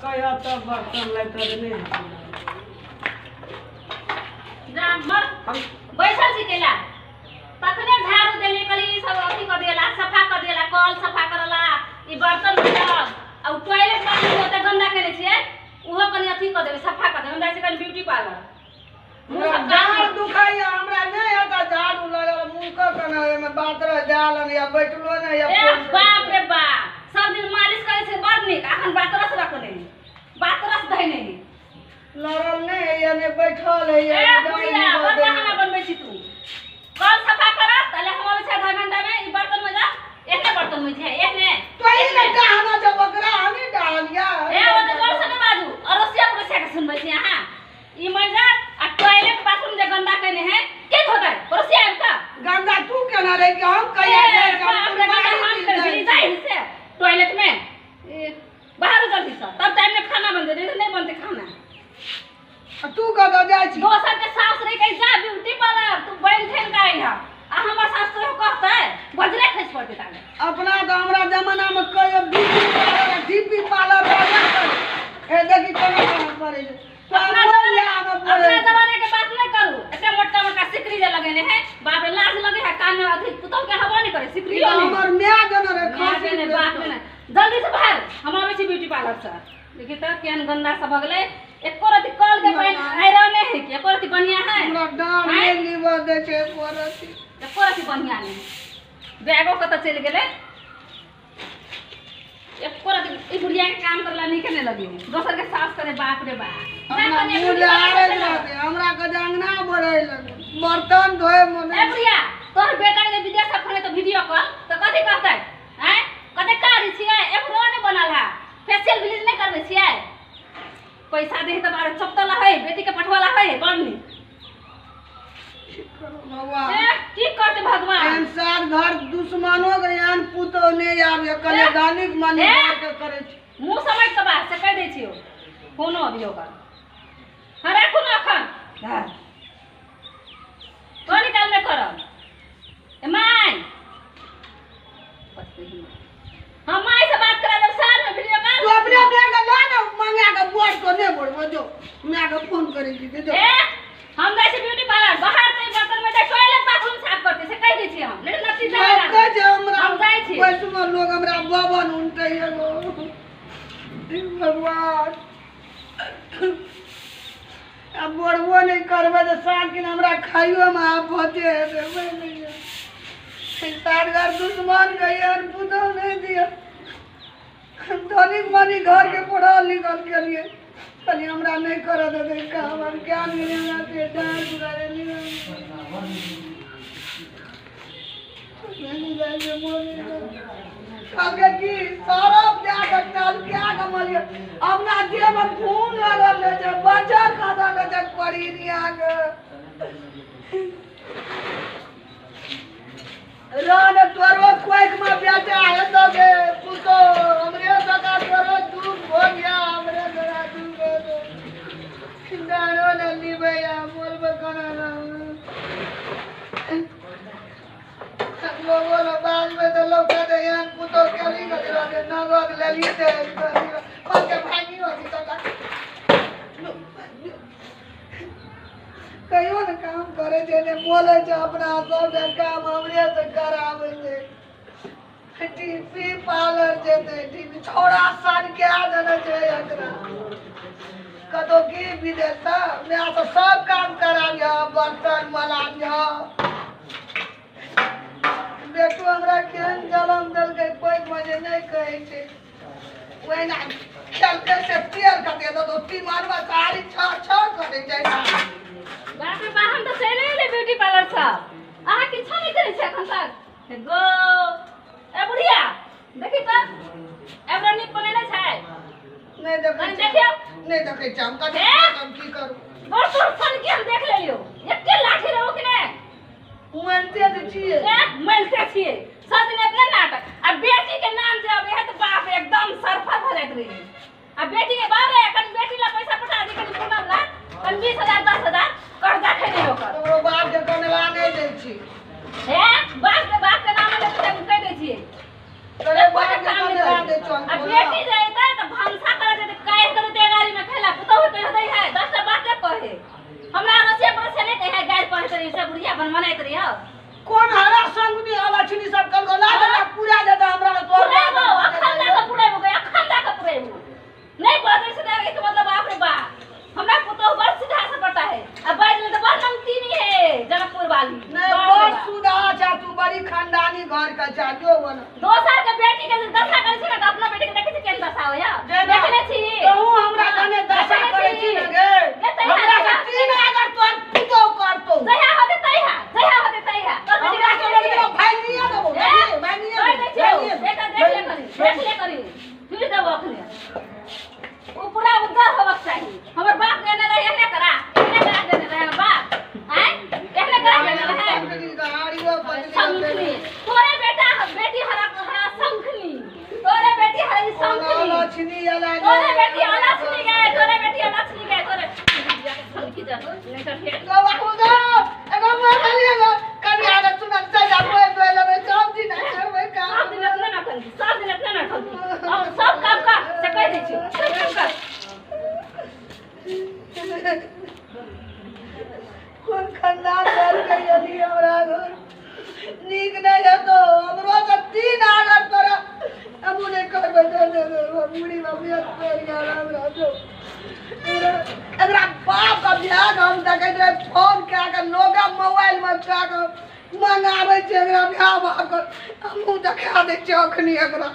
कहिया तब बर्तन लाइते नहीं जा मर बैठल छी केला तखने झाड़ू देली कहली ई सब अथी कर देला सफा कर देला कल सफा करला ई बर्तन धोलक आ उ टॉयलेट बाथरूम ओते गंदा केने छियै उहो कनी अथी कर देबै सफा कर देबै। हम जाइ छी कनी ब्यूटी पार्लर मुँह सब झाड़ दुखाइया हमरा नहीं आता झाड़ू लगल मुँह के कना एमे बात रह जालन या बैठलो नहीं या ए बाप रे बाप सब दिन मालिश करै छै बड़ नीक अखन बातरस रखने बातरस धइने लड़ल नहीं है या नहीं बैठल है ए या बुढ़िया बड़ खाना बनबै छी तू कल सफा कर तले हम अबै छै आधा घंटा में ई बर्तन में जा एहने बर्तन में छै एहने तो ई ने डहाना छै बकरा हमी डहालिया ए ओते जोर से नै बाजू अड़ोसिया पड़ोसिया के सुनबै छी अहाँ ई मजा आ टॉयलेट बाथरूम जे गंदा केने है के धोतै पड़ोसिया आबि कऽ गंदा तू केना रे कि हम कहिया ए जाइ छी, बाप रे गंदा हम हम करै छी जाइ से टॉयलेट में ए बाहर जल्दी से तब टाइम में खाना बनतै नहीं तो नहीं बनतै खाना तू कतऽ जाइ छी दोसर के सास रे कहि जा ब्यूटी पार्लर तू बन ठेन के आइहा आ हमर सास तो कहतै बजरे खसि पड़तै ताले अपना तो हमरा जमाना में कहियो ब्यूटी पार्लर डीपी पार्लर रहबे करे ए देखी केना केना पड़े छै तो अपना बोल जमाना ले आगे अपना पड़े जमाने के बात नहीं करू एते मोटका मोटका सिकरी जे लगेने है बाप रे लाज लगे है कान में अथी पुतौ के हवा नहीं करे ई सिकरी तऽ हमर माय देने रे खांसी खांसी ने बाप रे ने जल्दी से बाहर हम आबै छी ब्यूटी पार्लर से देखी त केहन गंदा सब भऽ गेलै एको रति कल के पानि आयरन है कि एको रति बढ़िया है हमरा डाँड़ आँय? नहि लीबऽ दै छै एको रति एको रति बढ़िया नहीं बैगो कतऽ चलि गेलै एको रति ई बुढ़िया के काम करला नीक नहि लगे दोसर के साफ करे बाप रे बाप जा हमरा कनी मुँह ब्यूटी लहारैत पार्लर से रहतै हमरा के जे अंगना बढ़ै लगल बर्तन धोए ए मे बुढ़िया तोहर बेटा के जे विदेश से फोन तो वीडियो कॉल तो कथी कहतै हैं कते कारी छियै एकरो नहि बनल है फेशियल ब्लीच नहि करबै छियै पैसा दे तऽ बारे चपतला है बेटी के पठवाला है बड़ नीक भगवान ए की करतै भगवान एहन सात घर दुश्मनो के एहन पुतोह नहि आबे कने धनिक मनी ए? घर के करै छै मुँह समझ के बात से कहि दै छियौ फोनो अभी ओकर हाँ राखू ने अखन कनी काल में करब ए my हम my से बात करा देब साँझ में वीडियो कॉल तू अपने माय के ला ने मंगा के बोर तो नहि बोलबो जो माय के फोन करै छी जो ए हम जाइ छी ब्यूटी पार्लर बाहर से बर्तन में टॉयलेट बाथरूम साफ करते से कहि दै छी हम नहीं नतीजा लोग कहै छै हमरा हम जाइ छी। वैष्णव लोग हमरा बबन उनटै एगो हे भगवान आब बोलबो नहि करबै तऽ साँझ दिन हमरा खाइयोमे आफते हेतै बुझलियै सात घर दुश्मन के एहन पुतोह नहि दिअ धनिक मनी घर के पढ़ल लिखल केलियै कहलियै हमरा नहि करऽ देतै काम हम ज्ञान गेलै हमरा से डाँट दुखाय कहलकै की सरफ दए कऽ टलकिया कऽ मलियै अपना देहमे खून लगल रहै छै बच्चा खसल रहै छै परिनिया के रह ने तोरो कोइखमे बेटा हेतौ गे पुतोह हमरे सका तोरो दुख भऽ गया हमरे सका दुख हो गया डाँड़ो ने लीबै आ बोलबै कोना लोगो लोग बाजबै तऽ लोग कहतै एहन पुतोह केली कथी रहतै नगद लेलियै तऽ कहलकै भागियो छी तऽ कहियो ने काम करै छै ने बोलै छै अपना सब काम हमरे से कराबै छै टीपी पार्लर जेतै टीपी छौड़ा सन के देने छै एकरा कतौ की विदेश माय से सब काम कराबिह बर्तन मलाबिह बेटो हमरा केहन जनम देलकै पैघमे जे नहि कहै छै ओहिना खेलकै से तेल कते देतौ तीमनमे साड़ी छह छह करै छै बाप रे बाप हम तऽ चलि एलियै ब्यूटी पार्लर से अहाँ किछो नहि करै छी एखन तक गो ए बुढ़िया देखी तऽ एबरा नीक बनेने छै नहि देखै कनी छी देखियौ नहि देखै छी हम कथी ए? हम की करू बड़ तोर सन के हम देख लेलियौ एके लाठी रहौ कि नहि मानिते तऽ छियै ए मानिते छियै सब दिन एतने नाटक आ बेटी के नाम जे अबै है तऽ बाप रे एकदम सरफर भऽ जाइत रहै आ बेटी के बाप रे कनी बेटी ला पैसा पठा दी कनी पूनम ला कनी 20,000 10,000 कर्जा खेने ओकर तोरो बाप के कनला नहि दै छी हे बाप के नाम ले तऽ कहि दै छियै तोरे बाप के कनला दै छौ आ बेटी जे अयतै तऽ भनसा करऽ जेतै काटि ढेर। गो बाबू गो, एगो मरलियै गो, कनिया रे सुनल चलि जा, मोहि धोइ लेबै, सब दिन करबै काम। सब दिन अपने नौटंकी, सब दिन अपने नौटंकी। अब सब काम कर से कहि दै छियौ, सब काम कर। कोन खानदान घर के यदि हमरा घर नीक नहि हेतौ, हमरो से 3 आदत तोरा हमहूँ नहि करबै। मुड़ी बाबू पड़ि गेल हमरा जो। एकरा बाप के भाग हम देखैत रहे फोन कए कऽ, लोग मोबाइल मे कए कऽ मंगाबै छै एकरा भाय बाप के, हमहूँ देखा दै छियै अखनी एकरा।